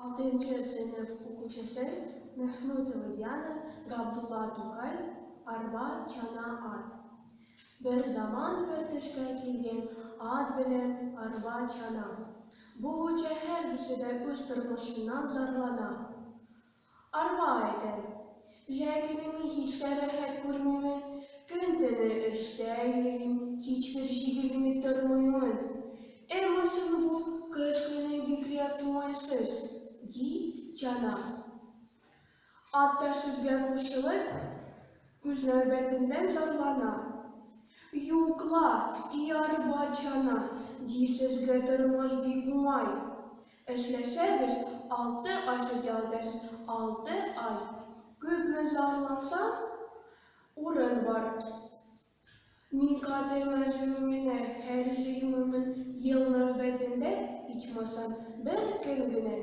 Алтынчы сыйныф укучысы Мәхмүтова Диана Габдулла Тукай Арба, чана, ат. Бер заман бер төшкә килгән ат белән арба, чана. Бу үчә һәрбесе дә үз тормышыннан зарлана. Арба әйтә, Җәй көне мин һич тә рәхәт күрмимен, көн-төне эштә йөрим, һичбер җигелми тормыймын. Әмма соң бу кыш көне бигрәк уңайсыз, ди чана. Ат та сүзгә кушылып, үз нәүбәтендә зарлана. Юк ла, и арба, чана, ди, сезгә тормыш бик уңай. Эшләсәгез, алты ай сез ял итәсез, алты ай. Күпме зарлансаң, урын бар. Мин каты мәзлүменә һәр җыймымын ел нәүбәтендә, ичмасам, бер көн генә.